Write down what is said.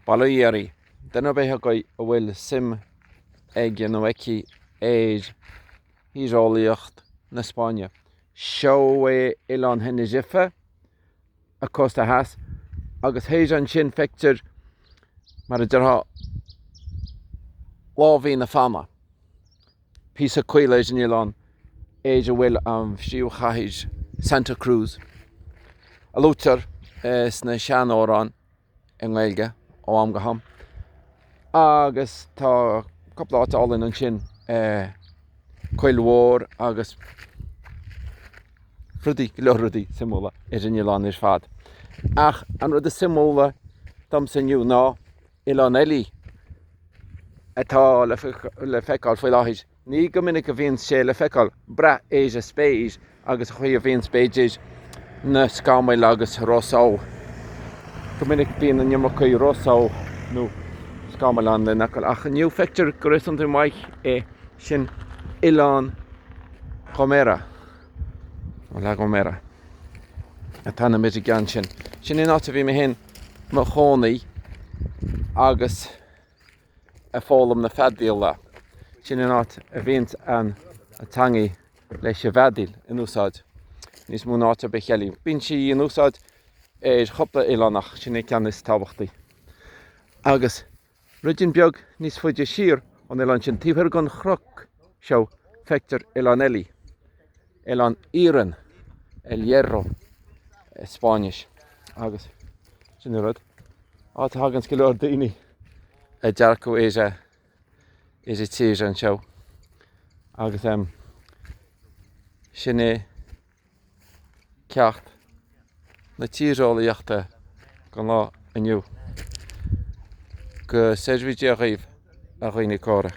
Bail ó Dhia oraibh. Duine ar bith agaibh a bhfuil suim aige nó aici ar thíreolaíocht na Spáinne, seo é Oileán Tenerife, a cósta theas, agus thoir ansin feictear, mar a déarfá, lámhaigh na fana. Píosa caol ar an oileán ar a bhfuil an phríomhchathair Santa Cruz, a luaitear sna seanamhráin i nGaeilge ó am go ham. Agus tá cúpla áit álainn ansin, coill mhór agus rudaí, go leor rudaí suimiúla ar an oileán ar fad. Ach an rud is suimiúla domsa inniu ná oileán eile atá le feiceáil faoi láthair. Ní go minic a bhíonn sé le feiceáil, brath ar an spéir agus an chaoi a bhíonns b'fhéidir na scamaill agus Roseau. Go minic bíonn an iomarca roseau nó scamaill ann lena fheiceáil ach inniu feictear go réasúnta maith é sin Oileán Gomera, nó La Gomera, an t-ainm ar an gceann sin. Sin an áit a bhí mé féin mo chónaí agus ag foghlaim na feadaíola. Sin an áit a bhíonns an teangaidh leis an bhfeadaíl in úsáid níos mó ná áit ar bith eile. Bíonn sí in úsáid ar chúpla oileán ach sin é ceann is tábhachtaí. Agus ruidín beag níos faide siar ón oileán sin, taobh thoir den chnoc seo, feictear oileán eile, Oileán Iarainn, El Hierro i Spáinnis. Agus sin an rud, áit a thaganns go leor daoine ag dearcadh ar ar an tír anseo. Agus em, sin é ceacht na tíreolaíochta don lá inniu. Go seirbhí Dia dhaoibh, a dhaoine córa.